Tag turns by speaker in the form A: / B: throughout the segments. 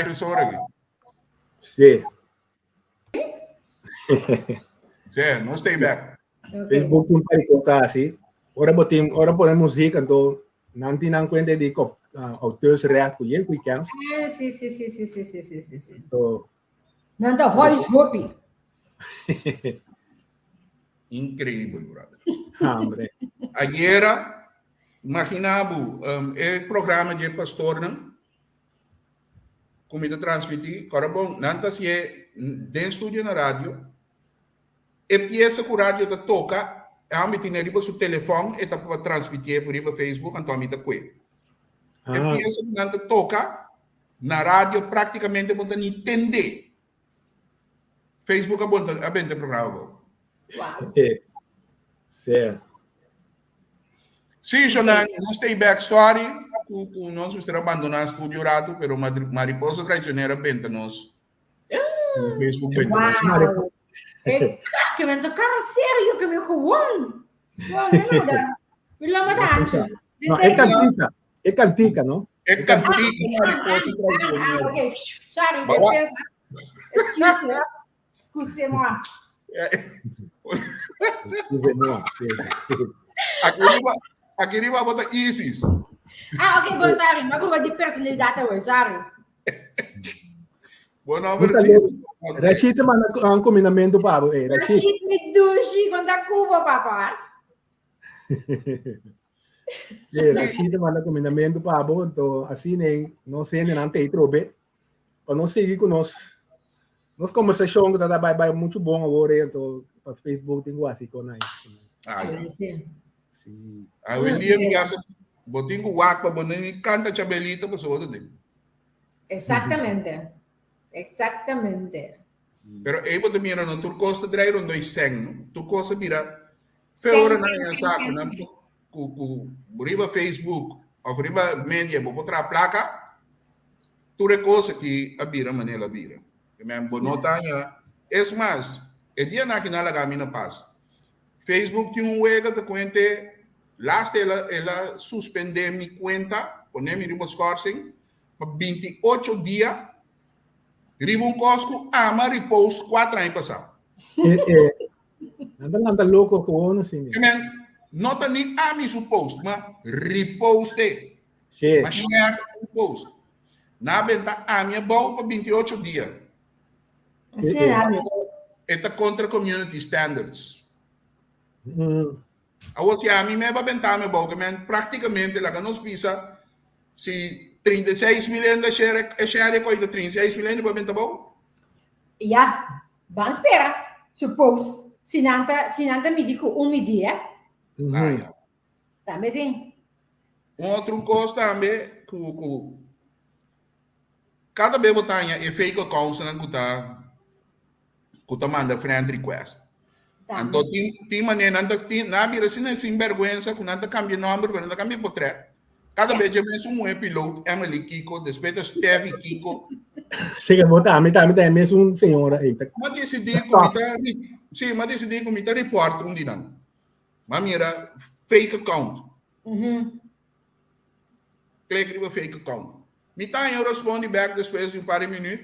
A: Professor aki.
B: Sí.
A: Sí, no stay back.
C: Okay.
B: Facebook tin par di cosa así. Ora bo tin, ora pone muziek, anto nan tin nan cuenta di kop, ah, auteursrecht ku yen ku kens.
C: Ah, sí, sí, sí, sí, sí, sí, sí, sí, sí.
B: Anto,
C: Nan ta huis hopi.
A: Increíble, brother.
B: hambre.
A: Ayera, imagina bo, e programa di e pastornan, ku mi ta transmití, kòrda bon, nan ta hasié den studio na radio, e piesa ku radio ta toka, e hòmber tene riba su telefòn, e ta pa transmitié por riba Facebook, anto mi ta kue. E piesa ku nan ta toka na radio práktikamente bo ta ni tendé. Facebook a bonta a benta e programa bo.
C: Wow.
B: Sí.
A: Sí, Shonan, nos stay back. Sorry ku ku nos mester abandoná studio rato, pero Mariposa Traicionera benta nos. Facebook benta nos.
C: Wow. Eh, que me tocaron serio, que me gewoon. Wow, no, no, Mi lama da ancho.
B: No, e cantica. E cantica, no?
A: E cantica Mariposa
C: Ah,
A: Traicionera.
C: ok. Sorry,
A: Bawa.
C: despensa. Excuse me. Excuse-moi.
B: Excuse-moi. Sí.
A: Aki riba, aki riba bota ISIS.
C: Ah, ok, bon, sorry. Maar como di personalidad hoor, sorry.
A: Bo nomber
B: Gusta
A: Liz.
B: Rashid te manda un combinamento pa bo, eh, Rashid.
C: Rashid mi dushi, conta Cuba, papa.
B: Sí, Rashid te manda combinamento pa bo, anto asina ei nos hendenan te trobe pa nos sigui ku nos nos conversacion ku ta bai bai mucho bon awor eh, anto pa Facebook tin ku hasi kon ai.
A: Ah, ja.
C: Sí.
B: Sí.
A: Awendia mi gasa bo tin ku wak pa bo ni kanta Chabelita pasobra bo ta den.
C: Exactamente. Exactamente.
B: Sí.
A: Pero ei bo ta mira no tur kos ta drai rondó i sèn no. Tur kos a bira Fe ora nan ya sa ku nan ku ku riba Facebook of riba media bo por traha plaka, tur e kos aki a bira manera el a bira. Ke men bo no ta haña. Es mas, e dianan aki nan a laga mi na pas. Facebook tin un wega ta kuente laatste el a el a suspende mi kuenta, pone mi riba schorsing pa 28 dia riba un kos ku ama repost kuater aña pasá.
B: Eh, eh, Nan ta lanta loco cu uno sin.
A: Men, no ta ni ami su post, ma reposte.
B: Sí.
A: Ma share un post. Na benta ami abou pa 28 dia.
C: Sí, ami.
A: E ta contra community standards.
B: Awor
A: si ami me ba benta mi abou, ke men practicamente laga nos bisa si 36 mil hende share, e share e koi ta 36 mil hende ba benta abou.
C: Ja, Ban spera, suppose, si nan ta, si nan ta midi ku un midi, eh?
A: Ah, ja.
C: Tambe tin.
A: Un otro kos tambe ku ku kada bes bo ta haña e fake accountsnan ku ta ku ta manda friend request.
C: Tambe.
A: Anto tin tin manera nan ta tin nan a bira asina sinbèrgwensa ku nan ta kambia nòmber pero nan ta kambia potrèt. Kada bes dje mes un muhé pilot, Emily Kiko, despues ta Steffi Kiko.
B: Sí, bo ta, mi ta, mi ta e mesun señora ei.
A: M'a disidí ku mi ta, sí, m'a disidí ku mi ta report un di nan. M'a mira fake account. Klik riba fake account. Mi ta haña un respondi bèk despues di un par di minüt.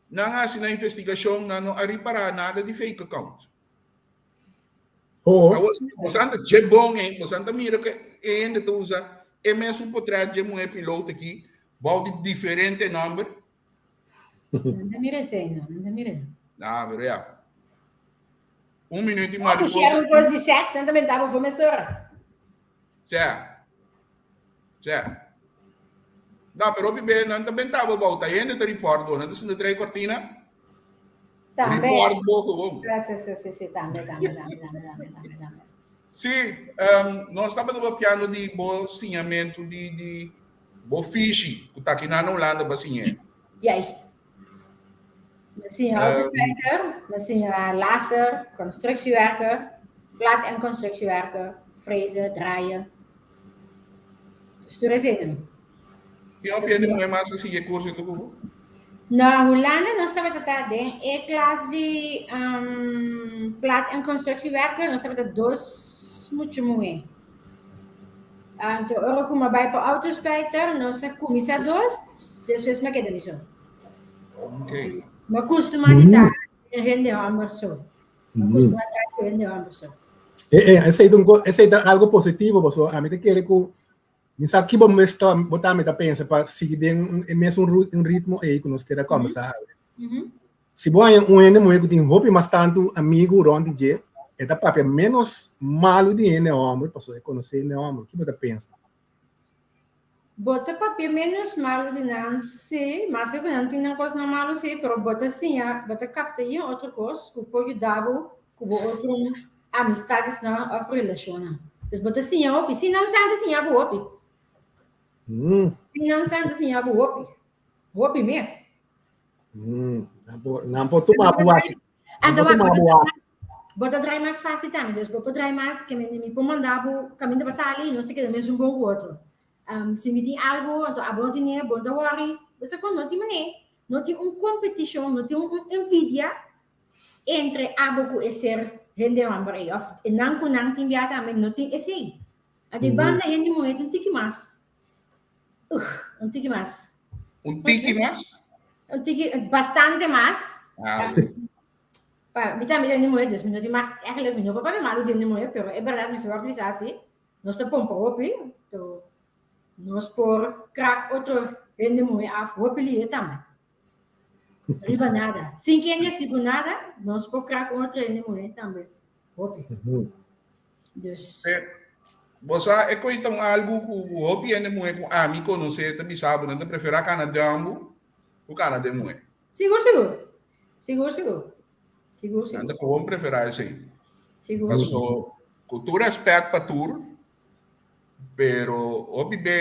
A: Nan a hasi nan investigashon, nan no a ripará nada di fake account.
B: Oh.
A: Awor, bosan ta dje bon eh, bosan ta mira ku e hende ta usa e mesun potret dje muhé piloto aki bou di diferente nòmber.
C: Nan ta mira esei, no, nan ta mira.
A: Nah, pero ya. Un minuut i
C: Oh,
A: mariposa.
C: pusieron cos di seks, nan ta bentaba for mesora.
A: Sè. Sè. No, pero hopi be nan ta bentaba bou, ta hende ta report bo, nan ta sinta trae cortina.
C: Tambe.
A: Report bo gewoon.
C: Sí, sí, sí, sí, tambe, tambe, tambe, tambe, tambe, tambe, tambe.
A: Sí, nos tabata papiando di bo siñamentu di, di bo fishi ku ta aki na Hulanda pa siñ'é.
C: Juist. Mi siña autospuiter, mi siña laser, constructiewerker, plat en constructiewerker, frezen, draaien. Dus tur esei.
A: Tin hopi hende muhé mas a sigui e kurso ku bo?
C: Na Hulanda nos tabata ta den e klas di plat en constructiewerker, nos tabata dos mucha muhé. Anto ora ku mi a bai pa autospuiter, nos a kuminsá dos, despues mi a keda mi so.
A: Ok.
C: Mi a kustumá di ta hende hòmber so. Mi a kustumá di ta ku hende hòmber so.
B: Esei ta un ko, esei ta algo positivo pasobra ami ta kere ku mi sa ki bo mes ta bo tambe ta pensa pa sigui den e mesun un ritmo ei ku nos kere kòmbersá awe. Si bo haña un hende muhé ku tin hopi mas tantu amigu rònt di dje, e ta papia ménos malu di hende hòmber pasobra e konosé hende hòmber. Ki bo ta pensa?
C: Bo ta papia ménos malu di nan, sí, maske ku nan tin nan kosnan malu, sí, pero bo ta siña, bo ta kapta yen otro kos ku por yuda bo ku bo otro amistadesnan òf relashonnan. Dus bo ta siña hopi. Si nan sa ta siña bo hopi. Si nan sa ta siña bo hopi. Hopi mes.
B: Nan por tuma bo wak.
C: Nan
B: por tuma bo wak.
C: Bo ta draai mas fácil tambe, dus bo por draai mas ke mi mi por manda bo kaminda pa sali i nos ta keda mesun bon ku otro. Si mi tin algu, anto abo no tine, bo no ta wòri. Bo sa kon no tin manera, no tin un kompetishon, no tin un envidia entre abo ku e ser hende hòmber ei òf nan ku nan tin bia tambe no tin esei. Anto e banda hende muhé ta un tiki mas, un tiki mas.
A: Un tiki mas?
C: Un tiki, bastante mas.
A: Ah.
C: Pa, mi tambe ta hende muhé, dus mi no tin mag, eigenlijk mi no por papia malu di hende muhé, pero e bèrdat mi si wòrdu bisa asi, nos ta pompa hopi, to nos por krak otro hende muhé af hopi lihe tambe. Riba nada. Sin ke hende hasi ku nada, nos por krak un otro hende muhé tambe hopi. Dus.
A: Bo sa, e koe ta un algu ku hopi hende muhé ku ami konosé ta bisa bo, nan ta preferá kana den hòmber ku kana den muhé.
C: Sigur, sigur. Sigur, sigur. Sigur, sigur.
A: Nan ta gewoon preferá esei.
C: Sigur.
A: Paso, ku tur rèspèt pa tur, pero hopi be,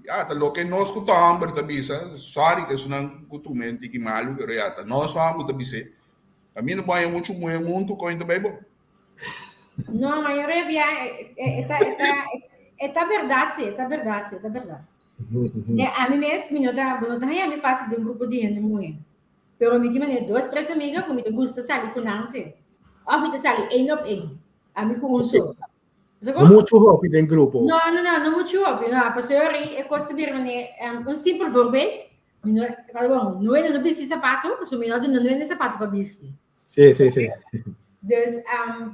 A: ya, ta loke nos ku ta hòmber ta bisa, sòri ku esunnan ku tuma e tiki malu, pero ya, ta nos hòmber ta bis'é. Pa mi no bo haña muchu muhé huntu ku ta bai bo.
C: No, mayoria bia e ta, e ta, e ta bèrdat si, e ta bèrdat si, e ta bèrdat. Ami mes, mi no ta, bo no ta haña mi fásil den un grupo di hende muhé. Pero mi tin manera dos, tres amiga ku mi ta gusta sali ku nan si. Òf mi ta sali één op één, ami ku un solo.
B: No muchu hopi den grupo.
C: No, no, no, no muchu hopi. No, pasobra e kos ta bira manera, un simpel voorbeeld, mi no, bon, nuebe no bisti sapato, pasobra mi no a duna nuebe sapato pa bisti.
B: Sí, sí, sí.
C: Dus,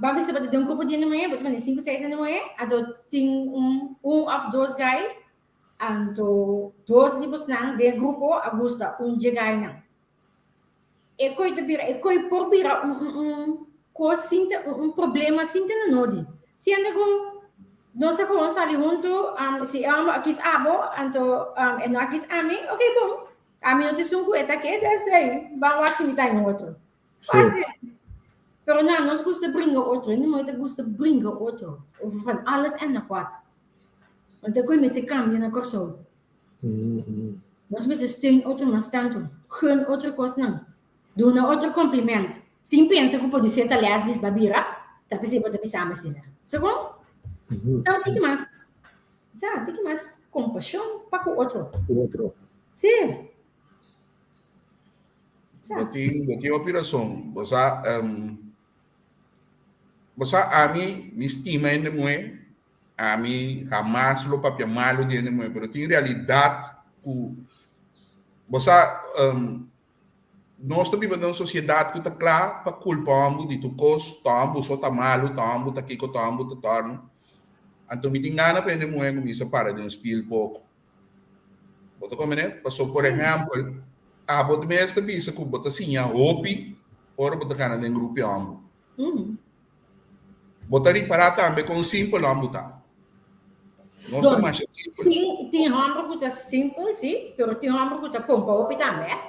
C: ban bisa bo ta den un grupo di hende muhé, bo ta manda sinku, seis hende muhé, anto tin un, un òf dos gai, anto dos di bosnan den e grupo a gusta un dje gainan. E koi ta bira, e koi por bira un, un, un kos sin ta, un, un problema sin ta na nodi. Siendo ku nos a gewoon sali huntu, si e hòmber a kis abo, anto e no a kis ami, oké bon. Ami no ta esun ku e ta ke, dus ei, ban wak si mi ta en otro.
B: Sí.
C: Fácil. Pero no, nos gusta bringa otro. Hende muhé ta gusta bringa otro. Over van alles en nog wat. Want e koi mester kambia na Kòrsou. Nos mester steun otro mas tantu. Gun otro kosnan. Duna otro kompliment. Sin pensa ku podisé ta lèsbis ba bira, ta p'esei bo ta bisa mi asina. Segun? Ta un tiki mas. Sa, tin ki mas kompashon pa ku otro.
B: Ku otro.
C: Sí. Sa.
A: Bo tin, bo tin hopi rason. Bo sa, um, bo sa ami, mi stima hende muhé, ami hamas lo papia malu di hende muhé, pero tin realidat ku, bo sa, um, Nos ta biba den un sosiedat ku ta kla pa kulpa hòmber di tur kos, ta hòmber so ta malu, ta hòmber ta kiko, ta hòmber ta tòrnu. Anto mi tin gana pa hende muhé kuminsá para den spil poko. Bo ta komprendé? Pasobra, por ehèmpel, abo mes ta bisa ku bo ta siña hopi ora bo ta kana den grupo di hòmber. Bo ta ripará tambe kon simpel hòmber ta. Nos ta masha simpel.
C: Tin, tin hòmber ku ta simpel, sí, pero tin hòmber ku ta pompa hopi tambe, eh.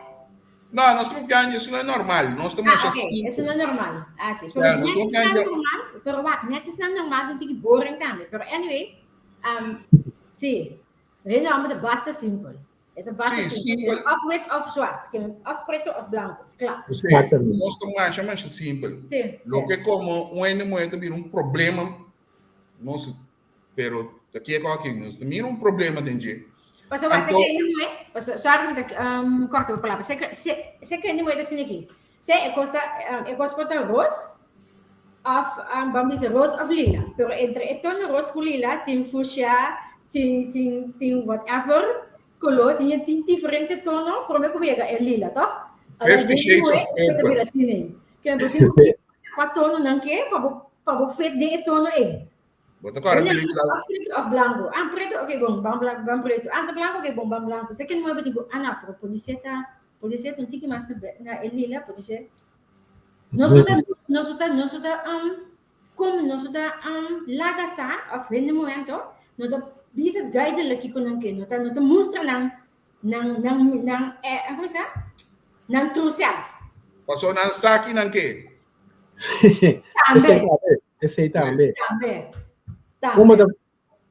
A: No, nos ta papiando, eso no e normal. Nos ta masha
C: Ah, ok,
A: simpel.
C: eso no e normal. Ah, sí. Pero
A: Ja, nos
C: net
A: ta
C: esnan
A: papiando.
C: normal, pero wak, net esnan normal ta un tiki boring tambe. Pero anyway, um, sí, hende hòmber ta basta simpel. E ta basta
A: Sí,
C: simpel.
A: simpel.
C: Of wit of zwart. Of preto of blanco. Klaar.
B: Exactamente.
A: Nos ta masha masha simpel.
C: Sí, sí.
A: Loke como un hende muhé ta bira un problema, nos, pero ta kieko aki, nos ta mira un problema den dje.
C: Pasobra
A: Anto-
C: se ke hende muhé, paso, sorry mi ta um, korta bo palabra. Se, se, se ke hende muhé ta asina aki. Se e kos ta, um, e kos por ta ros, of um, ban bisa ros of lila. Pero entre e tono ros ku lila tin fuchsia, tin, tin, tin whatever color, tin, tin diferente tono prome ku yega e lila, toch?
A: Fifty Shades of Purple.
C: Ke bo tin ku kua tono nan ke pa bo pa bo fit den e tono ei.
A: Bo ta kòrda pelíkula.
C: Of preto of blanko. Ah, preto, oké, bon, ban blanko, ban preto. Ah, ta blanko, oké, bon, ban blanko. Sé ke nuevo digo, ah, no, pero pode ser ta, pode ser un tiki mas na, na e lila, pode ser. Nos ta, nos ta, nos ta, um, como nos ta, um, laga sa, of hende momento, no ta bisa duidelijk kiko nan ke, no ta, no ta mustra nan Nan, nan, nan, eh, hoe is dat? Nan true self.
A: Paso nan sa ki nan ke.
B: Esei tambe. Esei tambe.
C: Tambe. Tambe.
B: Como ta,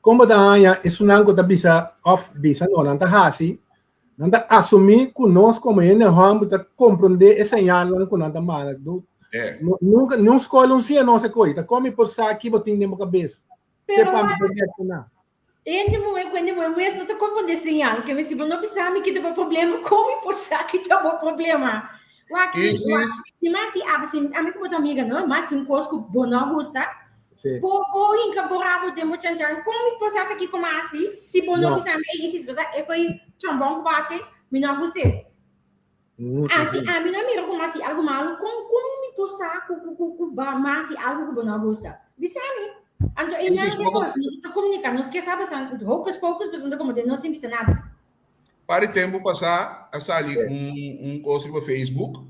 B: como ta haña esunnan ku ta bisa of bisa no, nan ta hasi, nan ta asumí ku nos komo hende hòmber ta komprondé e señalnan ku nan ta manda. Du,
A: Eh.
B: no, nunka, niun skol un siña nos e koi. Ta kon mi por sa ki bo tin den bo kabes? Te
C: Pero
B: pa mi
C: wak,
B: por reakshoná.
C: Hende muhé ku hende muhé mes no ta komprondé señal. Ke si bo no bisa mi ki ta bo problema, kon mi por sa ki ta bo problema? Wak si, wak,
A: Isis,
C: si mas si abo, si ami ku bo ta amiga, no? Mas si un kos ku bo no gusta,
B: Sí.
C: bo, bo hinka bo rabo den bo chanchan, kon mi por sa ta kiko mas si? Si bo no
B: No.
C: bisa mi, ey Isis, bo sa e koi chambon ku bo hasi, mi no gust'é. Ah, si ami no mira ku masi algu malu, kon kon mi por sa ku ku ku ku ba masi algu ku bo no gusta? Bisa mi. Anto e
A: Isis,
C: nan ke
A: bo
C: kos, nos ta komunika, nos ke sa pasan, hocus pocus, pasobra ta komo den nos sin bisa nada.
A: Par di tempu pasá a sali un un kos riba Facebook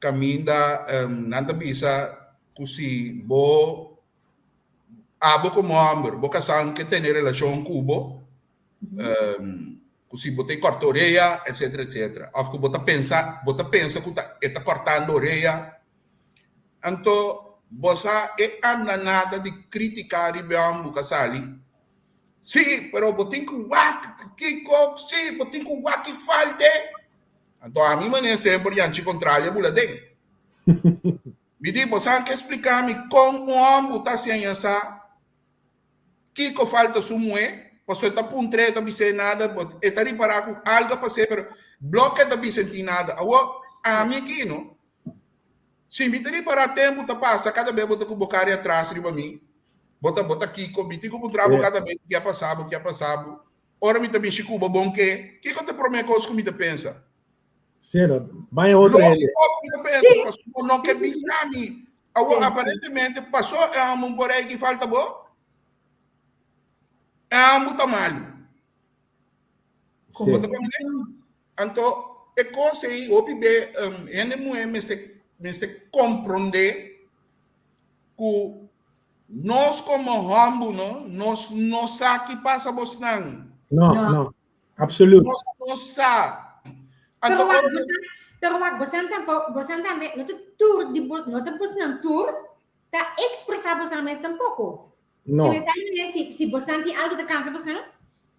A: kaminda nan ta bisa ku si bo abo komo hòmber bo kasá ke tene relashon ku bo Ku si bo ta kòrta orea, etsetera, etsetera. Òf ku bo ta pensa, bo ta pensa ku ta e ta kòrtando orea. Anto bo sa e andanada di krítika riba e hòmber ku a sali. Sí, pero bo tin ku wak kiko, sí, bo tin ku wak ki falte. Anto ami manera semper yanchi kontrali a bula den. Mi di, bo sa ke splika mi kon un hòmber ta hasi sa? Kiko falta su muhé? Pasobra e ta puntr'é, e ta bis'é nada, but e ta ripará ku algu a pas'é, pero blòk e ta bisa e tin nada. Awor, ami aki no. Si mi ta ripará tempu ta pasa, kada bes bo ta ku bo kari atras riba mi, bo ta bo ta kiko, mi tin ku puntra bo kada bes ke a pasa bo, ke a pasa bo. Ora mi ta mishi ku bo bon ke, kiko ta e promé kos ku mi ta pensa?
B: Sero, baña otro hende.
A: Lógico ku mi ta pensa, pasobra bo no ke bisa mi. Awor, aparentemente, pasó e hòmber por ei ki falta bo? E hòmber ta malu.
B: Sí.
A: Bo ta komprendé? Anto, e kos ei hopi be hende muhé mester mester komprondé ku nos komo hòmber no, nos no sa ki pasa bosnan.
B: No,
C: No.
B: no. Absoluut.
A: Nos no sa. Anto
C: Pero wak,
A: ora
C: bosan, pero wak, bosan tampoco, bosan tambe, no ta tur di bo, no ta bosnan tur ta expresa bosan mes tampoco.
B: No.
C: Ke mester di si, si bosan tin algo ta cansa bosan,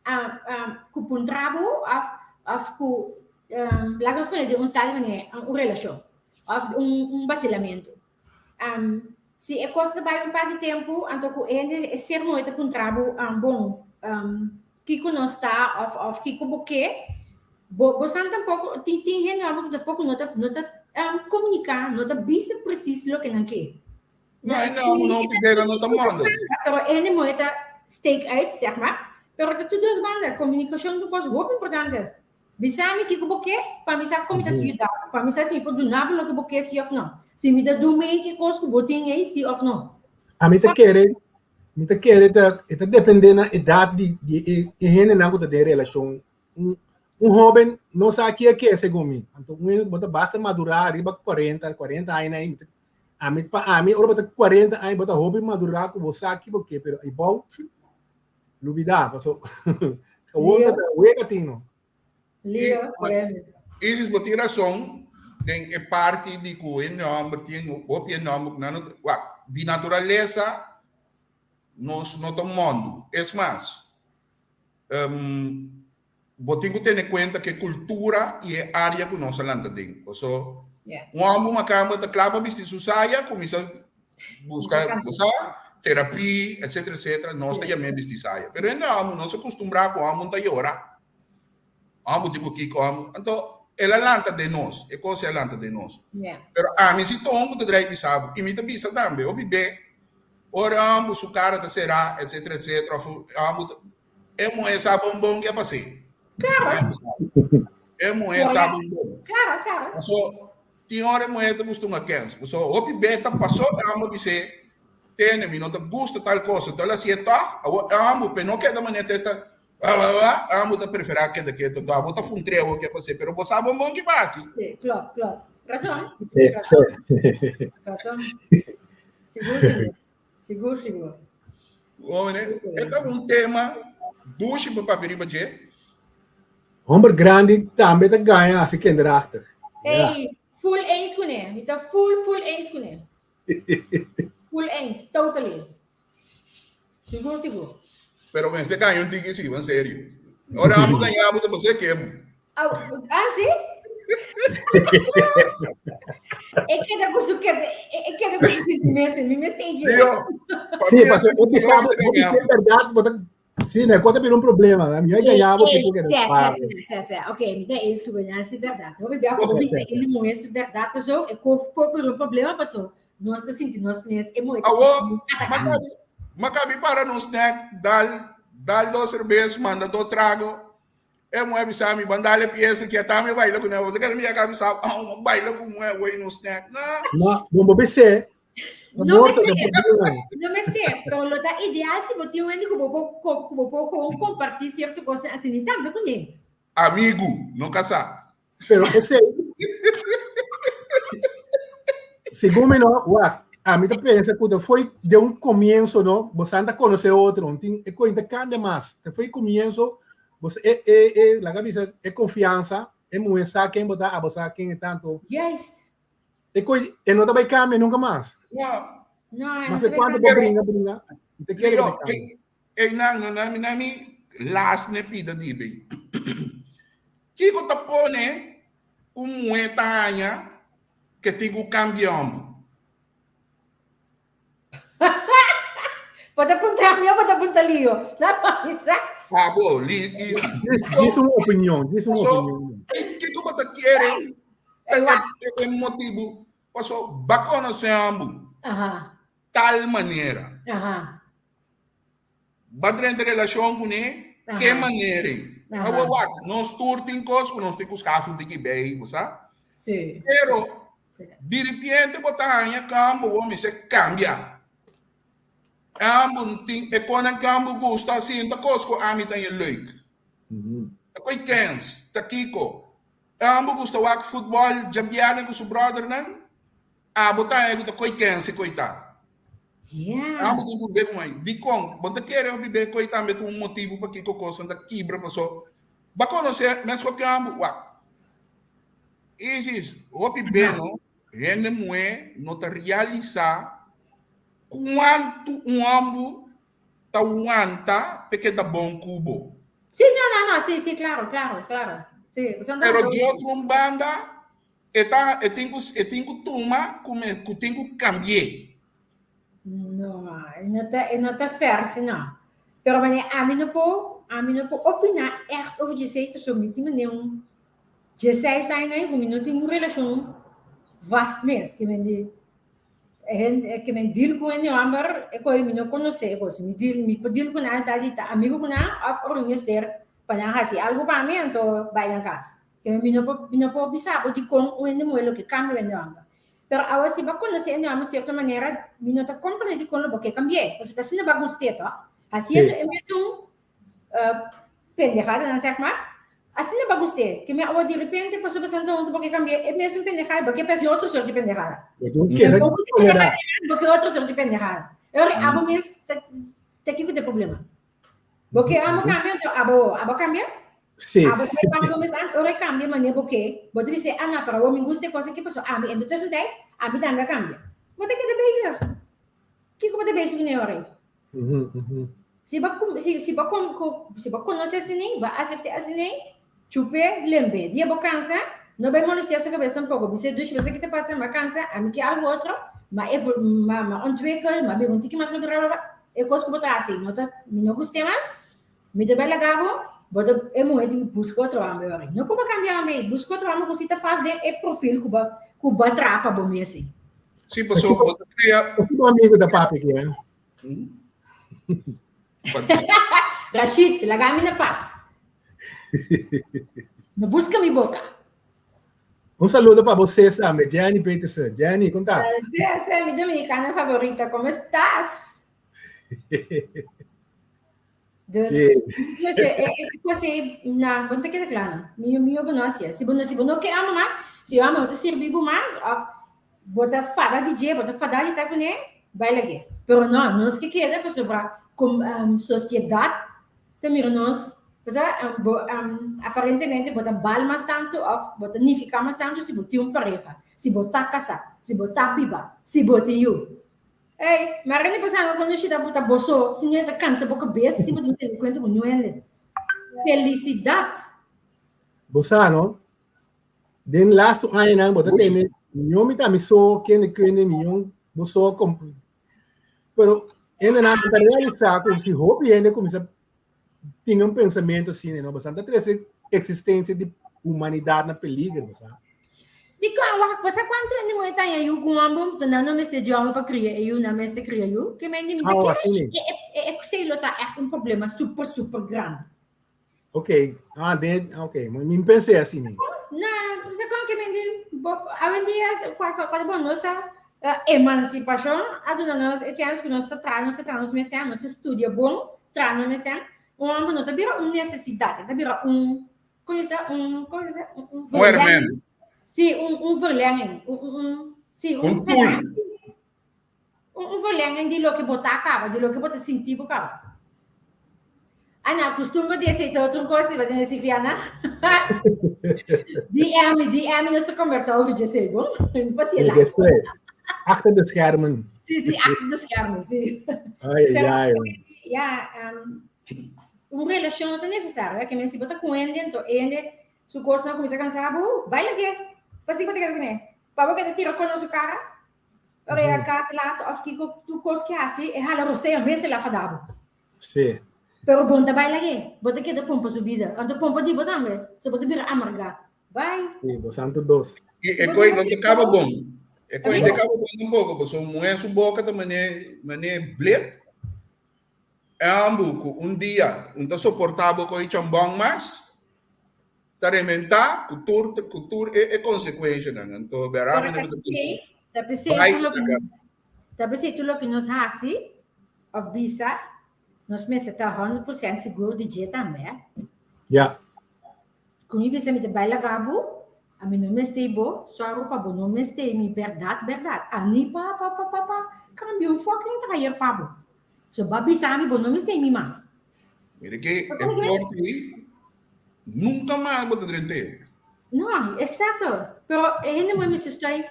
C: ah, ah, ku puntra bo of, of ku, um, laga nos pone di un stado manera, un relacion of un, un basilamiento. Um, si e kos ta bai un par di tempu, anto ku hende e ser mooi ta puntra bo, um, bon, um, kiko nos ta of, of kiko bo ke, bo, bo san tampoko, tin, tin hende abo tampoko no ta, no ta um, komuniká, no ta bisa presis loke nan ke.
A: No, e no, no, pidera no ta manda.
C: Pero hende mooi ta steek uit, zeg maar. Pero ta tur dos banda, komunikashon ta un kos hopi importante. Bisa mi kiko bo ke, pa mi sa kon mi ta yuda bo, pa mi sa si mi por duna bo loke bo ke si òf no. Si mi ta duna mi e kos ku bo tin ei si òf no.
B: Ami ta kere, mi ta kere ta e ta depende na edat di di e e hendenan ku ta den relashon. Un un hoben no sa ki e ke segun mi. Anto un hende ku bo ta basta madurá riba kuarenta, kuarenta aña ei, ami pa ami ora bo ta kuarenta aña bo ta hopi madurá ku bo sa ki bo ke, pero abou Lubida, paso awor ta wega tin no.
C: Leo, tremendo.
A: Isis, bo tin rason den e parti di ku hende hòmber tin hopi hende hòmber ku nan no wak di naturalesa nos no ta mòndu. Es mas, bo tin ku tene kuenta ku e kultura i e área ku nos a lanta den. Paso un hòmber makamba ta kla pa bisti su saya, kuminsá buska bo sa, terapia, etsetera, etsetera, nos ta yam'é bisti saya. Pero hende hòmber no sa kustumbrá ku hòmber ta yora. Hòmber tipo kiko hòmber. Anto el a lanta den nos, e kos ei a lanta den nos. Pero ami si ton ku ta drai bisa bo, i mi ta bisa tambe, hopi be ora hòmber su kara ta será, etsetera, etsetera, òf hòmber ta E muhé sa bon bon ke a pas'é.
C: Claro.
A: E muhé sa bon bon.
C: Claro, claro.
A: Paso, tin ora e muhé ta gusta un akens. Paso, hopi beta paso e amo bis'é, tene, mi no ta gusta tal cosa. Enton el hasié tòg, awor e amo, pe no keda manera te ta, wa, wa, wa, e amo ta preferá keda ketu. Enton abo ta puntr'é awor ke pas'é, pero bo sa bon bon ki pa hasi.
C: Sí, klopt, klopt. Razon.
B: Sí, sí.
C: Razon. Sigur, sigur. Sigur, sigur.
A: Hombre, e ta un tema dushi pa papia riba dje.
B: Homber grandi tambe ta gaña hasi kinderachtig.
C: Hey, full eens kuné. Mi ta full, full eens kuné. Full eens, totally. Sigur, sigur.
A: Pero mester gaña un tiki si, en serio. Ora amo gaña bo ta pasé kebo.
C: Ah, ah sí? E keda ku su keda, e keda ku su sentimento, mi mester
A: je. Leo,
B: Sí, pa bo bisa bo bisa verdad, bo ta sí, ne kota bira un problema. Mi a gaña bo
C: porque Sí, sí, sí, sí, sí. Ok, mi ta eens ku bo, si verdad. Hopi bia ku bo bisa in mujer su verdad zo, e ko ko bira un problema paso. Nos ta sinti nos mes e mujer.
A: Awo, makabi, makabi para no snack, dal, dal dos cerveza, manda dos trago. E muhé bisa mi, ban dale piesa ki ata mi baila ku ne. Bo ta kere mi yega bisa, ah, un baila ku muhé wei no snack. Na.
B: No, bon bo bisé.
C: No mester, no mester, pero lo ta ideal si bo tin un hende ku bo por ku bo por gewoon kompartí sierto kosnan asina i tambe kuné.
A: Amigu, no kasá.
B: Pero esei, segun mi no, wak, ami ta pensa ku ta foi de un komienso no, bosan ta konosé otro, no tin e kos ta kambia mas. Ta foi komienso, bos e e e laga bisa e konfiansa, e muhé sa ken bo ta, abo sa ken e ta, anto
C: Juist.
B: e kos e no ta bai kambia nunka mas.
A: No.
C: No, e no
B: Mas
C: ta
B: e
C: bai
B: kuantu bo
C: kambia.
B: bringa bringa, mi ta kere ku
A: Leo,
B: ta kambia.
A: Einan no na mi na mi las ne pida di bay. Kiko ta pone ku muhé ta haña ke tin ku kambia homber?
C: Bo ta puntra mi o bo ta puntra Leo? Na bisa.
A: Ah, bo, li, Isis.
B: Djis un opinion, djis un
A: So,
B: opinion.
A: kiko bo ta kere ta e motibu? Paso, ba konosé homber
C: Aha.
A: tal manera.
C: Aha.
A: Ba drenta relashon kuné, ke manera ei? Awor wak, nos tur tin kos ku nos tin ku skaf un tiki bei, bo sa?
C: Sí.
A: Pero, di ripiente bo ta haña kambo bo mester kambia. Ambo tin e konan ku ambo gusta sinta kos ku ami ta haña leuk. Ta koe kens, ta kiko. Ambo gusta wak futbòl djabièrnè ku su bròdernan, abo ta haña ku ta koe kens e koe ta.
C: Yeah.
A: Amo tin ku be ku mai. Dikon? Bo ta kere hopi be koi tambe ku un motibu pakiko kosnan ta kibra paso ba konosé meskos ku amo. Wak. Isis, hopi be no, hende muhé no ta realisá kuantu un hòmber ta wanta p'e keda bon ku bo.
C: Sí, no, no, no, sí, sí, claro, claro, claro. Sí,
A: Pero di otro un banda, E ta e tin ku e tin ku tuma ku me ku tin ku kambi'é.
C: No, e no ta e no ta fair si no. Pero wanneer ami no por ami no por opiná ègt over djesei pasobra mi tin manera un djeseis aña ku mi no tin un relashon vast mes ke men di hende ke men deal ku hende hòmber e koe mi no konosé e kos mi deal mi por deal ku nan esta di ta amigu ku nan òf ora mi mester pa nan hasi algu pa mi anto bai nan kas. Keme mi no por, mi no por bisa bo dikon un hende muhé lo ke kambia un hende hòmber. Pero awe si bo a konosé hende hòmber sierto manera, mi no ta komprendé dikon lo bo ke kambi'é. Pasobra ta asina bo a gust'é, tòg? Hasiendo
B: Sí.
C: e mesun pendejadanan, sèg mar, asina bo a gust'é. Keme awe direpente pasobra bo santa huntu bo ke kambi'é e mesun pendejada, bo ke p'hasi otro sort di pendejada.
B: Bo tin keda
C: Bo gusta
B: tolerá.
C: pendejada, bo ke otro sort di pendejada. E ora abo mes ta ta kiko ta e problema? Bo ke amo kambia, anto abo abo kambia?
B: Sí.
C: Abo ta bai bo mes an ora e kambia manera bo ke, bo ta bisa ah no, pero awor mi gusta e kos aki pasobra ami en tussen tijd ami tambe a kambia. Bo ta keda bezig. Kiko bo ta bezig kuné ora ei? Si bo si si bo si bo konosé asina, bo asept'é asina, chup'é, lemb'é. Dia bo kansa, no bai molestiá su kabes tampoko. Bis'é dushi bo sa ki ta pasa, mi a kansa, ami ke algu otro, m'a evol m'a m'a ontwikkel, m'a bira un tiki mas madurá, e kos ku bo ta hasi no ta mi no gust'é mas. Mi ta bai laga bo, bo ta e muhé tin ku buska otro hòmber ora. No ku bo kambia hòmber ei, buska otro hòmber ku si ta pas den e profil ku bo ku bo a traha pa bo mes ei.
A: Sí, pasobra bo ta kria.
B: Bo amigu ta papia aki, eh?
C: Rashid, laga mi na pas. No buska mi boka.
B: Un saludo pa bo ses tambe, Jenny Petersen. Jenny, kon ta?
C: Sí, sí, mi dominicana favorita. ¿Cómo estás? Dus,
B: Sí.
C: no sé, pues, na, bon te queda claro. Mi, mi bo no hacía. Si bo no ke amo mas, si yo amo no te sirvi bo mas, of bo ta fada di dje, bo ta fada di ta kuné, bai lag'é. Pero no, nos ke keda pasobra kom sociedad ta mira nos, osea, bo aparentemente bo ta bal mas tantu of bo ta nifiká mas tantu si bo tin un pareha, si bo ta kasá, si bo ta biba, si bo tin yu. Ey, mara ni pasando cuando shita bo ta bo so, si no ta cansa bo cabes, si bo ta tene cuenta cu niun hende. Felicidad!
B: Bo sa no, den lastu añanan bo ta tene mion mi ta mi so, kende kende mion bo so, pero hendenan ta realisa cu si hopi hende cuminsa tin un pensamiento asina, no? Bo ta trece existencia di humanidad na peligro, bo sa.
C: Di kon, wak, bo sa kuantu hende muhé ta haña yu ku un hòmber, to nan no mester di hòmber pa kria e yu, nan mester kria yu. Ke men di mi ta
B: Ah,
C: kere
B: asina.
C: e, e, e, e lo ta ègt un problema super, super grandi.
B: Ok, ah, den, ok, mi pensé asina.
C: Na, bo sa kon ke men di, bo, awendia, kwa, kwa, kwa bon, nos ta, emansipashon a duna nos e chèns ku nos ta traha, nos ta traha nos mester, nos ta studia bon, traha nos mester. Un hòmber no ta bira un nesesidat, e ta bira un, kon bisa, un, kon bisa, un, un
A: Un herment.
C: Sí, un, un verlenging, un, un, un, sí, un,
A: Un tool.
C: Un, un verlenging di loke bo ta kaba, di loke bo ta sinti bo kaba. Ana, costumbre di esei ta otro cos, iba tene Silviana. DM, DM, nos ta conversa over dje bon? Pas je laat.
B: Despues, achter de schermen.
C: Sí, sí, achter de schermen, sí.
B: Ai,
C: Pero,
B: ai,
C: ja, un relacion no ta necesario, eh? Ke men si bo ta ku hende, anto hende su kosnan kuminsa kansa bo, bai lag'é. Pasiko bo ta keda kuné? Pa bo keda tira kos na su kara? Ora e a kas laat of kiko tur kos ke hasi, e hala rosea mes e la fada bo.
B: Sí.
C: Pero bon ta bai lag'é, bo ta keda pompa su bida. Anto pompa di bo tambe, so bo ta bira amargá. Bai.
B: Sí, bo santo dos.
A: I e koi no ta kaba bon. E koi no ta kaba bon tampoko, pasobra muhé su boka ta mané mané blet. E ambu ku un dia un ta soportá bo koi chambòn mas, ta rementá ku tur ku tur e e konsekuenshanan. Anto bèrá
C: Pero
A: mi
C: ta
A: ta
C: p'esei, ta p'esei
A: bai
C: tur loke
A: laga.
C: ta p'esei tur loke nos hasi òf bisa, nos mester ta 100% sigur di dje tambe.
B: Ja.
C: Ku mi bisa mi ta bai laga bo, ami no mester bo, sòru pa bo no mester mi bèrdat bèrdat. Ani pa pa pa pa pa kambia un fucking tayer pa bo. So bo a bisa mi bo no mester mi mas.
A: Mira ke e porta ei nunka mas bo ta drent'é.
C: No, eksakto. Pero e hende moe mester stoi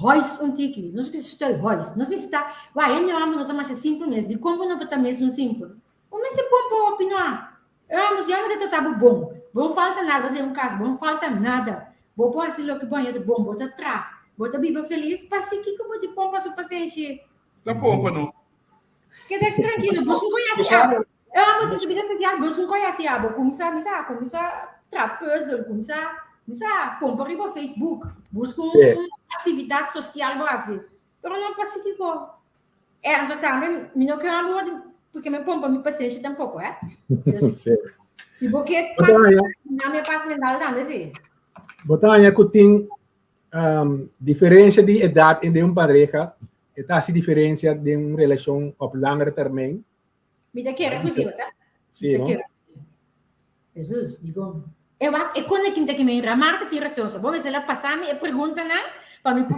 C: huis un tiki. Nos mester stoi huis. Nos mester ta, wak, hende homber no ta masha simpel mes. Dikon bo no por ta mesun simpel? Bo mester pon pa opinoá. E homber, si homber ta trata bo bon, bo no falta nada, bo ta den un kas, bo no falta nada. Bo por hasi loke bo haña ta bon, bo ta traha, bo ta biba felis, pasi kiko bo di pon pa su pasenshi?
A: Ta pompa no.
C: Keda trankilo, busca un koe hasi abo. E homber tin su bida sosial, busca un koe hasi abo. Kumsa, mi sa, kumsa traha puzzel, kumsa, mi sa, pompa riba Facebook. Busca un,
B: Sí.
C: un aktividat sosial bo hasi. Pero no pasi kiko. E anto tambe mi no ke homber wòrdu, porque mi pompa mi pasenshi tampoko, eh. Dus,
B: Sí.
C: si bo ke
B: Bo ta
C: pas,
B: haña,
C: na mi pas mental tambe, sí.
B: bo ta haña ku tin um, diferensia di edat den un pareha, e ta hasi diferensia den un relashon op langere termijn.
C: Mi ta kere ku sí, sa?
B: Sí, no?
C: Jesus, digo. E wak, e kone kim ta kime Ramarta tin rason. So, bo mester la pasa mi e preguntanan pa mi por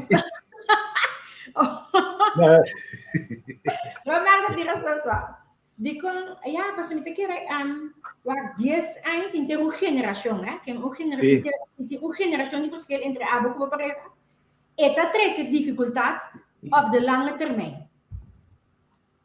C: Ramarta tin rason so. Dikon, ya, pasobra mi ta kere, um, wak, dies aña tin ter un generashon, eh? Ken un genera
B: Sí.
C: tin un generashon di verschil entre abo ku bo pareha. E ta trese difikultat op de lange termijn.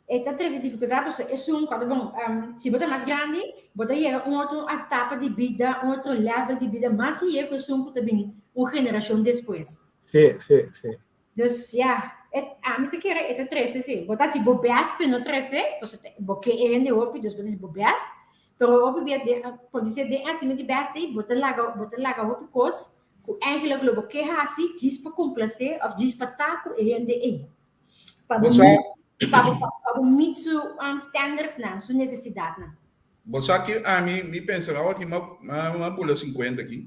C: E ta trese difikultat pasobra esun ku ta bon, um, si bo ta mas grandi, bo ta yega un otro etapa di bida, un otro level di bida mas hie ku esun ku ta bin un generashon despues.
B: Sí, sí, sí.
C: Dus ja, et, ami ta kere e ta trese si. Bo ta hasi bo best pe no trese, pasobra bo ke e hende hopi, dus bo ta hasi bo best. Pero hopi bia den, por di ser den hasimentu di best ei, bo ta laga, bo ta laga hopi kos ku eigenlijk lo bo ke hasi djis pa komplase òf djis pa ta ku e hende ei. Pa bo
A: Bo sa,
C: meet, pa bo, pa bo meet su um, standardsnan, su nesesidatnan.
A: Bo sa ki ami mi pensa awor ki m'a bula 50 aki.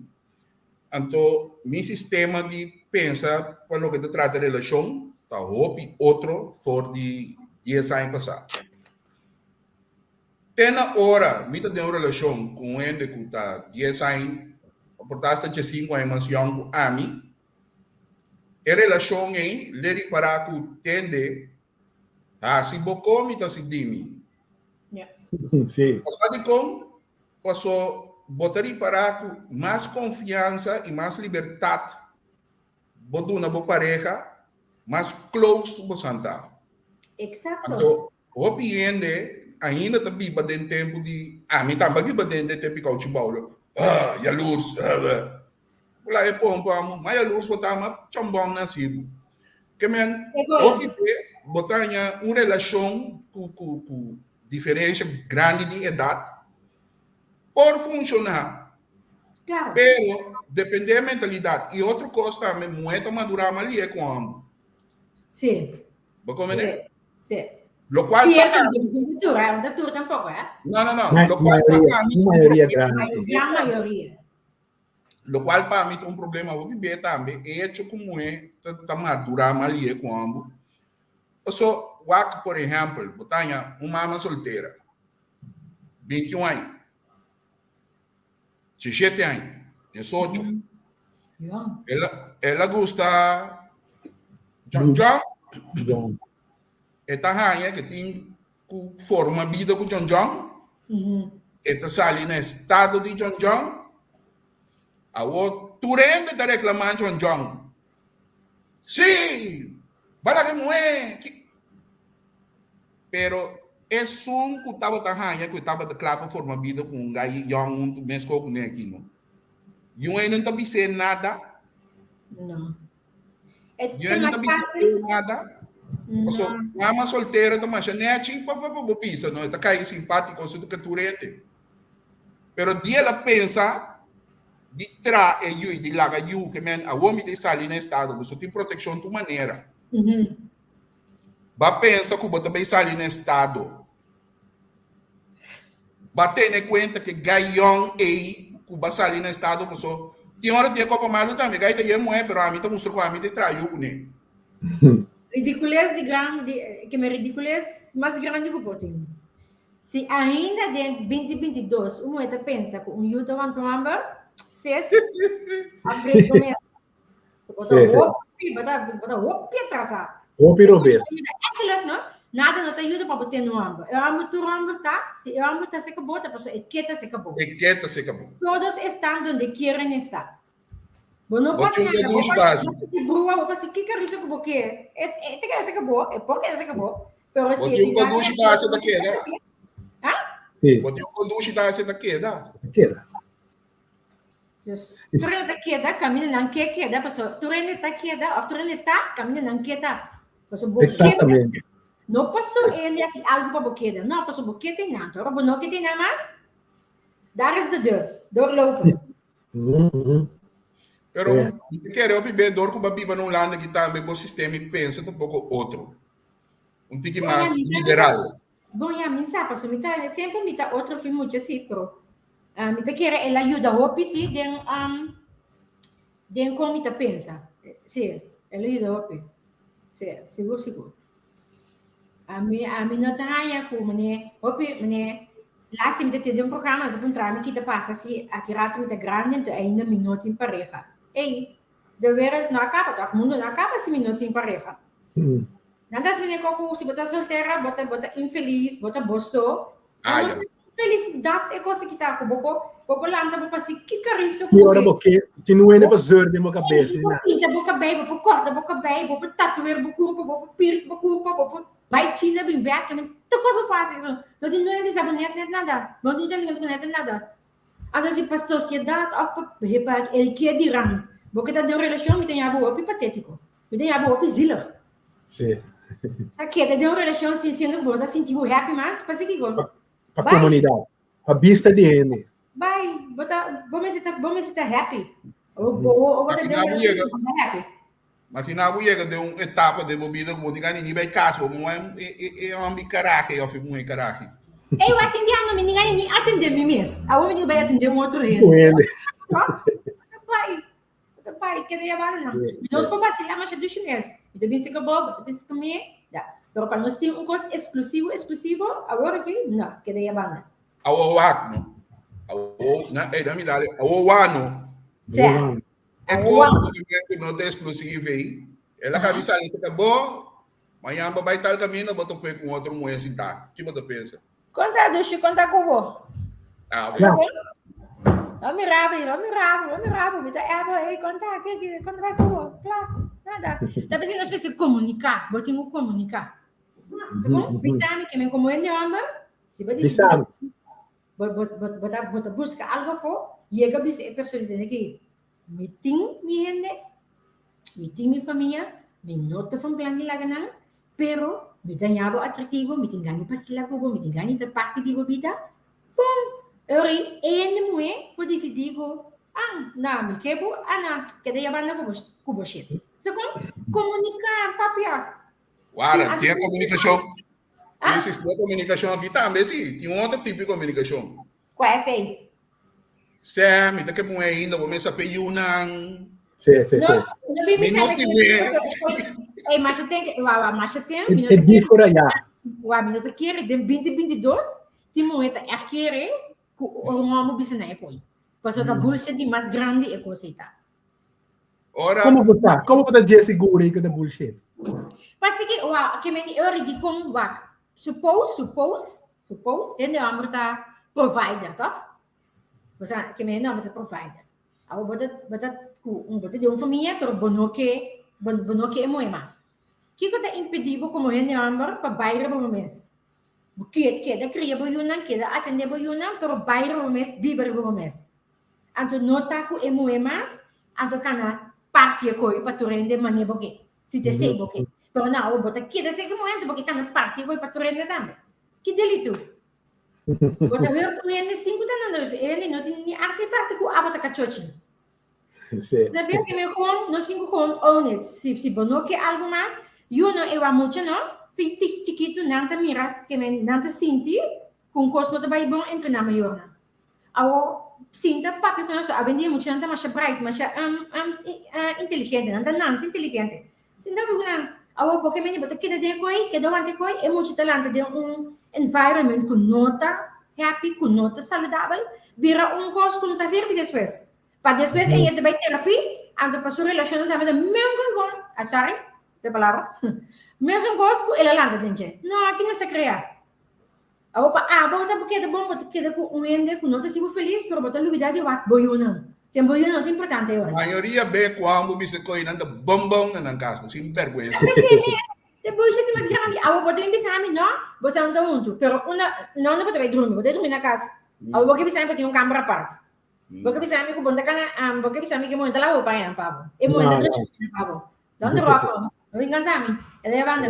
A: Anto mi sistema di pensa pa loke ta trata relashon ta hopi otro for di dies aña pasá. Te na ora mi ta den un relashon ku un hende ku ta dies aña o por ta asta diesinku aña mas yòn ku ami, e relashon ei le ripará ku tende hasi bo kon mi ta hasi di mi.
B: Sí.
A: Bo sa dikon? Paso bo ta ripará ku mas konfiansa i mas libertat bo duna bo pareha, mas close bo san ta.
C: Exacto.
A: Anto, hopi hende ainda ta biba den tempu di, ami tambe a biba den den tempu di kouchi boulo. Ah, yalurs, ah, ah. Bo laga e pompo amo, ma yalurs bo ta ma chambon na sibu. Ke men, hopi be bo ta haña un relashon ku ku ku diferensha grandi di edat por funshoná.
C: Claro.
A: Pero depende e mentalidad. Y otro cos tambe, muhe ta madura mas lihe cu homber.
C: Sí.
A: Bo comprende?
C: Sí. Sí.
A: Lo cual
C: Sí,
A: pa
C: no
A: mi
C: ta tur, eh, no ta tur tampoco, eh.
A: No, no, no.
B: Ma-
A: Lo cual pa
B: mayoria,
A: mi
B: mayoria
A: un
B: grandi.
A: problema.
C: Gran mayoria.
A: Lo cual pa mi ta un problema hopi be tambe, e hecho cu muhe ta, ta madura mas lihe cu homber. Paso, wak, por ehempel, bo ta haña un mama soltera, 21 aña. 17 aña, 18. El a, el a gusta John John.
B: John.
A: E ta haña que tin ku forma vida ku John John. E ta sali na estado di John John. Awo tur hende ta reclama John John. Sí, bala ke muhé. Pero esun ku tabata haña ku e tabata kla pa forma bida ku un gai yòn huntu meskos ku ne aki no. Yun ei no ta bis'é nada.
C: No. E
A: Yun ei no ta bis'é nada. Paso mama soltero ta masha nechi pa pa bo bisa no e ta kai simpátiko su ku tur hende. Pero dia el a pensa di tra e yu i di laga yu ke men awor mi ta sali na estado boso tin protekshon tur manera. Ba pensa ku bo ta bai sali na estado. Ba tene kuenta ke gai yòn ei ku ba sali na estado paso tin ora tin e kopa malu tambe. Gai ta yen muhé pero ami ta mustra ku ami ta traha yu kuné.
C: Ridicules di gran di ke me ridicules mas grandi ku por tin. Si ainda den 2022 un muhé ta pensa ku un yu ta wanta un hamber, ses upgrade bo mes. Se bota
B: Sí, sí.
C: hopi, bota, bota hopi atrasá.
B: Hopi robes.
C: Eigenlijk, no? Nada no te ayuda pa bote no hamber. E hamber tur hamber ta, si e hamber ta se acabó, ta paso e keta se acabó.
A: E keta se acabó.
C: Todos están donde quieren estar. Bo no
A: Bo
C: pasa
A: tin
C: nada, bo
A: que
C: pasa,
A: base.
C: bo pasa brua, bo pasa kika riso que bo quer. E, e te queda se acabó, e por queda se acabó. Pero
A: Bo
C: si
A: tin un conduci base ta keda.
B: Sí,
A: Bo tin un conduci base ta keda.
B: keda.
C: Dus tur hende ta keda kaminda nan ke keda, pasobra tur hende ta keda òf tur hende ta kaminda nan ke ta. Pasobra bo keda,
B: Exactamente.
C: no paso hende hasi algu pa bo keda, no, pasobra bo ke ta einan. Ora bo no ke ta einan mas, daar is de deur, doorlopen.
B: Mhm.
A: Pero
B: Sí.
A: mi ta kere hopi be dor ku bo a biba na un landa ki tambe bo sistema i pensa ta poko otro. Un tiki
C: Bon, ya,
A: mas
C: mi sa
A: liberal.
C: Bon, ya, mi sa, pasobra mi ta, semper mi ta otro fin mucha si, pero Ah, mi ta kere el a yuda hopi, sí, den, um, den kon mi ta pensa. Sí, el a yuda hopi. Sí, sigur, sigur. A mi, a mi no ta haña ku mane, hopi, mane, laatste mi ta tende un programa, ta puntra mi ki ta pasa si aki rato mi ta grandi, anto ainda mi no tin pareha. Ey, de wereld no a kaba toch? Mundo no a kaba si mi no tin pareha. Nan ta hasi mane ku si bo ta soltera, bo ta, bo ta infeliz, bo ta bo so.
A: Ah,
C: No
A: ja.
C: felicidad e cosa ki ta ku bo ko bo por lanta bo pasi ki kariso
B: Ki ora bo ke tin un hende pa zeur den bo kabes ni
C: bo
B: nada.
C: pinta bo kabei, bo por korta bo kabei, bo por tatuer bo kurpa, bo por pierce bo kurpa, bo por bai China bin bek, I mean, tur kos bo por hasi. No tin nada bisa bo net net nada. No tin nada bisa bo net nada. Anto si pa sosiedat of pa pa el ke diran bo ke ta den un relashon mi ta yama bo hopi patetiko. Mi ta yama bo hopi zielig.
B: Sí.
C: Sa keda den un relashon sin siendo ku bo no ta sinti bo happy mas, pasa kiko?
B: Pa
C: Bai.
B: komunidat, pa bista di hende.
C: Bai, bo ta bo mester ta bo mester ta happy. O bo o bo ta den un
A: Imagina bo
C: relashon
A: yega,
C: ku bo ta happy.
A: imagina bo yega den un etapa den bo bida ku bo no tin gana ni bai kas, bo no e e e homber karahe of e muher karahe.
C: Ei, wak tin biaha no mi ninga ni atende mi mes. Awor mi bai atende un otro hende.
B: Un hende.
C: Bai, bai, keda ya banda. Nos por vacila masha dushi mes. Mi ta binse ka bo, bo ta binse ka mi. Ya. Pero pa nos tin un kos eksklusivo, eksklusivo, awor aki, no, keda ya banda.
A: Awor wak no. Awor, na, ei, na mi dale, awor wak no.
C: Sea.
A: E kos ku no ta eksklusivo ei, el a kabi sali se ka bo, Mañan bo bai tal kaminda bo ta pue ku un otro muhé sintá. Ki bo ta pensa?
C: Konta dushi, konta ku bo.
A: Ah, ok.
B: Ja.
C: No mi rabi, no mi rabi, no mi rabi. Mi ta ebo, hey, konta, ke, ke, konta bai ku bo. Kla, nada. Ta besi nos mester komuniká. Bo tin ku komuniká. Segun, bisa mi ke men komo hende hòmber, si bo disidí
B: Bisa mi.
C: bo, bo, bo, bo ta, bo ta buska algu afó, yega bisa e persona tene ki mi tin mi hende, Mi tin mi famia, mi no ta van plan di laga nan, pero mi ta ña bo atractivo, mi tin gana di pasila cu bo, mi tin gana di ta parti di bo bida. Pum! E ora ei hende muhé por disidí cu, ah, na, mi ke bo, ah, na, keda ya banda cu bo, cu bo shit. Sa con? Comunicá, papia.
A: Wara, tin e comunicacion. Ah? Tin e comunicacion aki tambe, si. Tin un otro tipo di comunicacion.
C: Cual esei?
A: Sè, mi ta ke muhé ainda, bo mester pe yunan.
B: Sí, sí, sí.
C: No, no bi
A: Mi no
C: bisa
A: tin muhé.
C: Ey, masha ten, wa, wa, masha ten, mi no
B: E
C: ta
B: disco
C: kere,
B: ra ya.
C: wa, mi no ta kere, den 2022, tin muhé ta echt kere ku un homo bisa na e koi. Pasobra ta bullshit di mas grandi e kos ei ta.
A: Ora,
B: Como bo sa? Como bo ta dje seguro ei ku ta bullshit?
C: Pasi ki, wa, ke men di ori di kon, wak, suppose, suppose, suppose, hende homber ta provider, toch? Bo sa ke men hende homber ta provider. Awor bo ta, bo ta ku un, bo ta di un famia, pero bo no ke, bo, bo no ke e muhé mas. Kiko ta impedí bo komo hende homber pa bai riba bo mes? Bo ke, keda kria bo yunan, keda atendé bo yunan, pero bai riba bo mes, biba riba bo mes. Anto no ta ku e muhé mas, anto kana parti e koi pa tur hende manera bo ke. Si ta esei bo ke. Pero nau, bo ta keda esei ku muhé, anto bo ke kana parti e koi pa tur hende tambe. Ki delitu? Bo ta hür ku hende sin ku ta na nos, e hende no tin ni arte parti ku abo ta kachochi.
B: Sí.
C: Snap je? Ke men gewoon, nos tin ku gewoon own it. Si, si bo no ke algu mas, yu no e wak mucha no, fi chikitu nan ta mira, ke men nan ta sinti ku un kos no ta bai bon entre nan mayornan. Awor, sinta papia ku nan so, awendia muchanan ta masha bright, masha inteligente, nan ta nansi inteligente. Sinta papia ku nan, awor bo ke mende bo ta keda den koi, keda wanta koi, e mucha ta lanta den un environment ku no ta happy, ku no ta saludabel, bira un kos ku no ta sirbi despues. Pa despues e ta bai terapi, anto pa su relashonnan tambe ta mesun kos bon, ah sorry pa e palabra, mesun kos ku el a lanta den dje. No, aki nos ta krea. Awor pa abo ta keda bon, bo ta keda ku un hende ku no ta hasi bo felis, pero bo ta lubida di wak bo yunan. Ten bo yunan no ta importante e ora.
A: Mayoria be ku bo bisa koe nan ta bonbon na nan kas, ta sin bèrgwensa.
C: P'esei mes, te bullshit mas grandi. Awor bo ta bin bisa mi, no, bo sa nan ta huntu, pero unda, no unda bo ta bai drumi, bo ta drumi na kas. Awor bo ke bisa mi bo tin un kamber apart. Bo ke bisa mi ku bo no ta kana, bo ke bisa mi ku e muhé ta laba bo paña pa bo, e muhé ta drecha kuminda pa bo. Donde ropa? No bin kansa mi. E ta yabanda.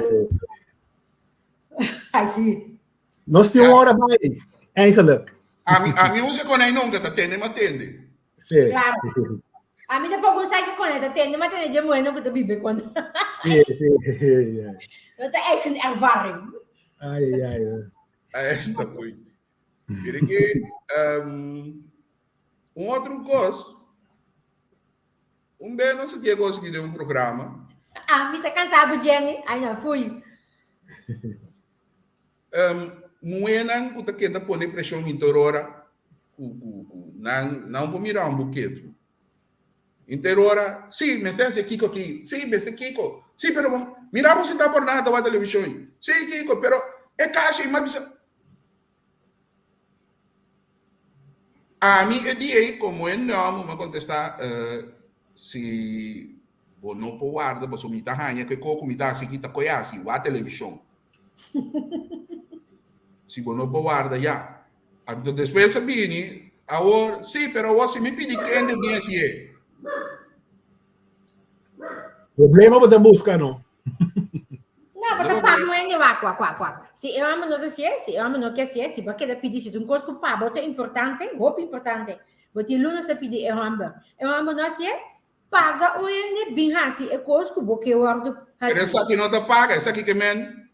C: Ai, sí.
B: Nos tin un hora bai, eigenlijk.
A: Ami, ami usa konai nunca, ta tende ma tende.
B: Sí.
C: Claro. Ami tampoco sa que con ta tende ma tende je bueno que te vive con.
B: Sí, sí. Ja.
C: Dat is echt een ervaring.
B: Ai, ai, ai.
A: Esta pui. Mira que um, un otro kos, un be no se que kos que de un programa.
C: Ami ta cansado, Jenny. Ai, no, fui.
A: Um, muhénan ku ta keda pone preshon inter ora ku ku ku nan nan por mira un buketu. Inter ora, sí, mester hasi kiko aki, sí, mester kiko, sí, pero bo mira bo sintá por nada ta wak televishon, sí, kiko, pero e kasha i mas bisa. Ami e di ei komo e nòmber mi a kontestá, si bo no por warda pasobra mi ta haña ku e kos ku mi ta hasi aki ta koe hasi, wak televishon. Si bo no por warda ya. Anto despues a bini, awor, sí, pero awor si mi pidi kende bin hasi e.
B: Problema bo ta buska, no?
C: No, bo ta pa muende wak, wak, wak, wak. Si e homber no ta hasié, si e homber no ke hasié, si bo a keda pidi, si ta un kos ku pa bo ta importante, hopi importante, bo tin luna sa pidi e homber, e homber no hasié, Paga un hende bin hasi e kos ku bo ke wòrdu
A: Pero
C: hasi.
A: esaki no ta paga, esaki ke men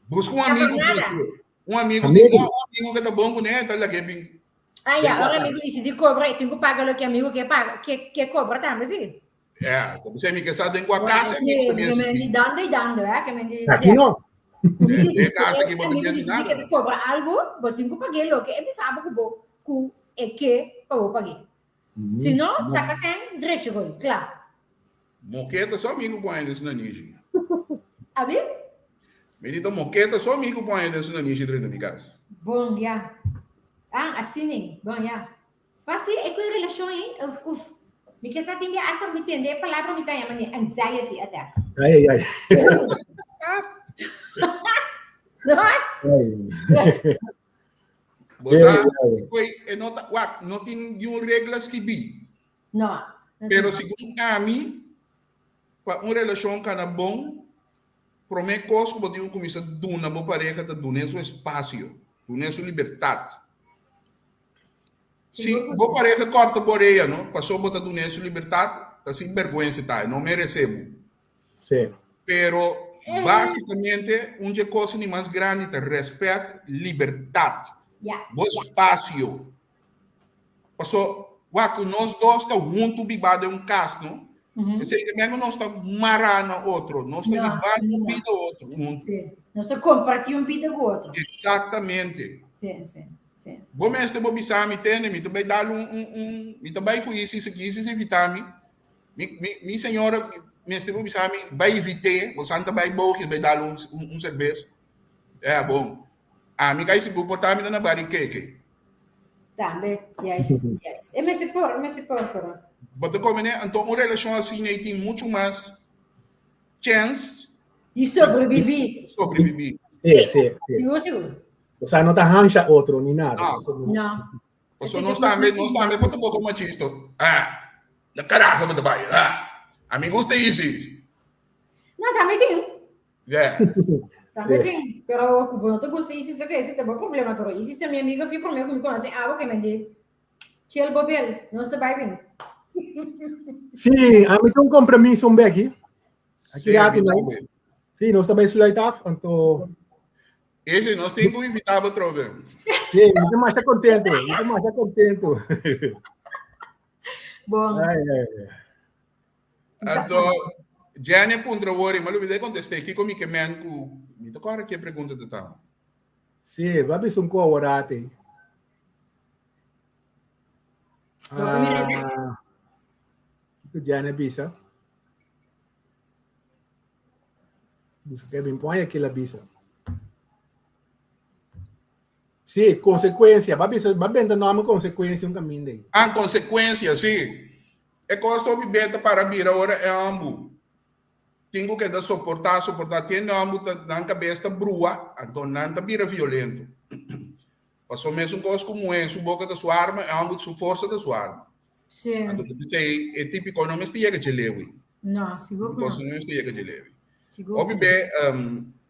A: busca un
C: Ta
A: amigo
C: por nada.
A: bisto. Un amigo di un amigo que ta bon kuné, ta lag'é bin.
C: Ah, ya, ora amigo dice di cobra, e tin ku paga loke amigo ke paga, ke ke cobra tambe, si.
A: Ja, como se mi ke sa den kwa casa,
C: mi también si. Di dando y dando, eh, ke men di.
B: Aki no.
A: Den casa ki bo ta
C: piensa nada. Amigo dice que cobra algo, bo tin ku pague loke e bisa bo ku bo ku e ke pa bo pague. Si no, saka sen drecho goy, kla.
A: Moketa so amigo pon den su nanishi.
C: Abi?
A: Mi di ta moketa so amigo pon den su nanishi drenta mi kas.
C: Bon, ya. Ah, asina. Bon, ya. Pa si e ku e relashon ei, uf, uf. Mi ke sa tin bia hasta mi tende e palabra mi ta yama ni anxiety attack.
B: Ai, ai, ai.
C: No?
B: Ai.
A: Bo sa, koi, e no ta, wak, no tin niun regla skibí.
C: No.
A: Pero segun ami, pa un relashon kana bon, promé kos ku bo tin ku kuminsá duna bo pareha ta dun'é su espasio, dun'é su libertat. Si bo pareha kòrta bo orea, no, pasobra bo ta dun'é su libertat, ta sinbèrgwensa ta, e no meresé bo.
B: Sí.
A: Pero básikamente un dje kosnan di mas grandi ta rèspèt, libertat, bo espasio. Paso, wak ku nos dos ta huntu bibá den un kas, no? Esei ta men ku nos ta mará na otro, nos ta hibá un bida otro huntu.
C: Sí. Nos ta kompartí un bida ku otro.
A: Eksaktamente.
C: Sí, sí, sí.
A: Bo mester bo bisa mi, tende, mi ta bai dal un, un, un, mi ta bai ku Isis aki, Isis invitá mi. Mi, mi, mi señora mester bo bisa mi, bai invit'é, bo san ta bai bogia, bai dal un, un, un serbes. Ya, bon. Ami kai sigur por ta mi ta na bari keke.
C: Tambe, juist, juist. E mester por, e mester por, pero.
A: Bo ta komprendé? Anto un relashon asina ei tin muchu mas chèns.
C: Di sobreviví.
A: Sobreviví.
B: Sí, sí, sí.
C: Sigur, sigur.
B: Osea, no ta hansha otro ni nada.
A: No.
C: No.
A: Pasobra nos tambe, nos tambe por ta poko machista. Ah, na karaho bo ta bai. Ah, ami gusta Isis.
C: No, tambe tin.
A: Yeah.
C: Tambe tin, pero ku bo no te gusta Isis, ok, ese ta bo problema, pero Isis ta mi amiga fi promé ku mi konosé abo ke men di chill bo bel, nos ta bai bin.
B: Sí, ami tin un kompromiso un beki. Aki
A: Sí,
B: rato
A: mi
B: nou.
A: tambe.
B: Sí, nos ta bai sluit af, anto
A: Ese nos tin ku invitá bo trobe.
B: Sí, mi ta masha kontento, mi ta masha kontento.
C: Bon.
B: Ai, ai, ai.
A: Anto, Jenny a puntra wori, ma lubidé kontest'é, kiko mi ke men ku, mi ta kòrda ke pregunta ta ta.
B: Sí, bo a bisa un ku aworate. Ah, kiko Jenny a bisa? Bisa Kevin pon aki la bisa. Sí, konsekuensia. Ba bisa, ba benta nòmber konsekuensia un kaminda ei.
A: Ah, konsekuensia, sí. E kos ta hopi beta para bira ora e ambu tin ku keda soportá, soportá. Tende ambu ta nan kabes ta brua, anto nan ta bira violento. Pasobra mesun kos ku muhé, su boka ta su arma, e ambu su forsa ta su arma.
C: Sí.
A: Anto ta bisa ei e típiko no mester yega dje lewi.
C: No, sigur ku no.
A: Kos no mester yega dje lewi.
C: Sigur.
A: Hopi be,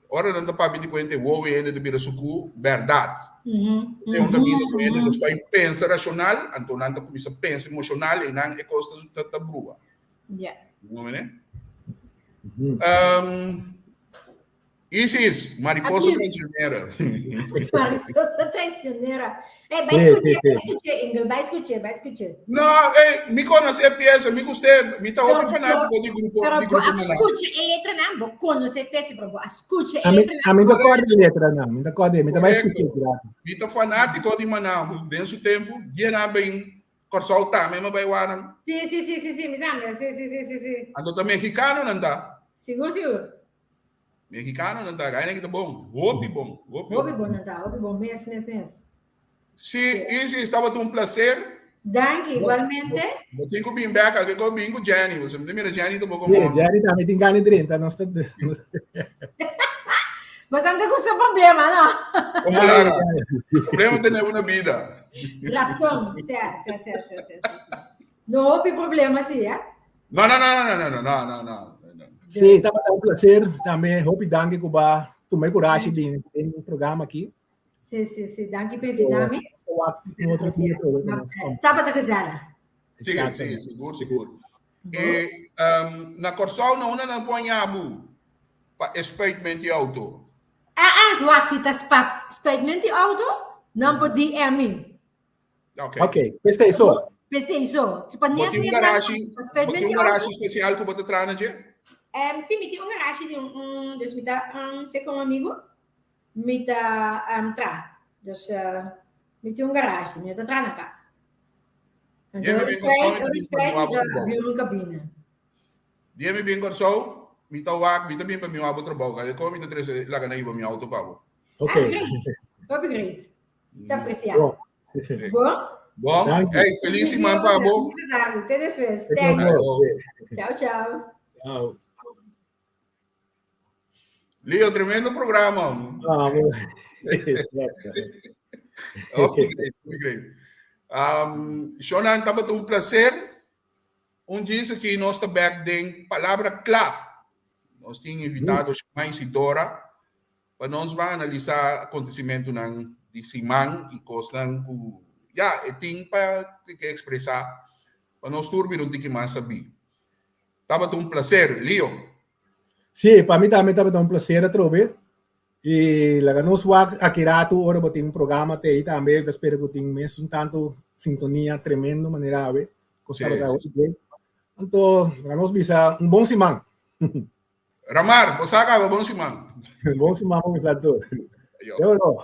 A: ora nan ta papia di kuenta e wowo hende ta bira suku, bèrdat. Te un kaminda ku hende ta stoi pensa rashonal, anto nan ta kuminsá pensa emoshonal i nan e kos ta ta brua.
C: Ja.
A: Bo mene? Isis, mariposa traicionera.
C: Mariposa traicionera. Eh, bai
B: Sí,
C: escuché,
B: sí,
C: bai
B: sí.
C: escuché, Ingel, bai escuché, bai escuché.
A: No, eh, mi conoce pieza, mi guste, mi ta hopi
C: Pero,
A: fanático di grupo,
C: pero
A: di
C: bo
A: grupo Maná.
C: escucha e letra nan, bo conoce pieza, pero bo escucha e
B: A mi,
C: letra
B: a
C: nan.
B: mi ta acorda letra nan, mi ta acorda, mi ta bai
A: Correcto.
B: escucha gratis.
A: Mi ta fanático di Maná, den su tempo, llena ben Kòrsou tambe mi bai wak nan.
C: Sí, sí, sí, sí, sí, mi tambe, sí, sí, sí, sí, sí.
A: Anto ta mexicano nan ta.
C: Sigur, sigur.
A: Mexicano nan ta, gainan ki ta bon, hopi bon, hopi
C: Hopi bon nan ta, hopi bon, mes, mes, mes.
A: Sí, Isis, tabata un placer.
C: Danki, igualmente.
A: Bo tin ku bin bek, alke ko bin ku Jenny, bo mi ta mira Jenny tampoko
B: Mira,
A: mono.
B: Jenny tambe tin gana di drenta, nos ta
C: Bo san ta ku su problema, no?
A: Como Lara, problema tene bo na bida.
C: Razon, sea, sea, sea, sea, sea, sea. No hopi problema sí, eh?
A: No, no, no, no, no, no, no, no, no.
B: Sí, tabata un placer. Tambe hopi danki ku ba tuma e kurashi bin den e programa aki.
C: Sí, sí, sí. Danki pa invitami.
B: Un otro dia pero nos kom.
C: Tabata gezellig.
A: Sí, sí, sigur, sigur. E, um, na Kòrsou na unda nan pon yabu pa e spuitment di auto.
C: Ah, wak si ta spuitment di auto, nan por DM mi.
A: Ok.
B: Ok, p'esei so.
C: P'esei so. Pa
A: Bo
C: net
A: tin un
C: net
A: garashi,
C: pa
A: bo
C: spuitment
A: tin
C: di
A: un
C: auto.
A: garashi spesial ku bo ta traha na dje?
C: Sí, mi tin un garashi di un, un dus mi ta um, se con un amigo, mi ta um, traha. Dus uh, mi tin un garashi, mi no ta traha na kas. Anto
A: Dia mi
C: ora
A: bin Kòrsou,
C: spuit,
A: mi ta
C: ora
A: bin pa mi
C: spuit, mi
A: wak bo
C: ta
A: trabou.
C: habri un kabina.
A: Dia mi bin Kòrsou, mi ta wak, mi ta bin pa mi wak bo trabou. Kada kon mi ta trese laga nan hiba mi auto pa bo.
B: Ok.
C: Ah, great. Hopi great. Ta apreciá.
B: Bon.
C: Bon?
A: Bon,
B: Danki.
A: hey, feliz siman pa bo.
C: Te despues.
B: Te
C: Thanks.
B: despues.
C: Ciao, ciao.
B: Ciao.
A: Leo, tremendo programa.
B: Ah, bon.
A: Hopi great, hopi great. Um, Shonan, tabata un placer. Un djis aki nos ta bek den Palabra Kla. Nos tin invitado Shemay Sidora pa nos ban analisá acontecimentonan di siman y cosnan cu ya e tin pa ke expresá pa nos tur bira un tiki mas sabí. Tabata un placer, Leo.
B: Sí, pa mi tambe tabata un placer atrobe. Y laga nos wak aki ratu ora bo tin un programa te tambe, ta spera cu tin mes un tanto sintonia tremendo manera awe. Cos tabata hopi bien. Anto, laga nos bisa un bon siman.
A: Ramar, bo sa caba bon siman.
B: Bon siman bo bisa tur.
A: Ayo.
B: Yo no.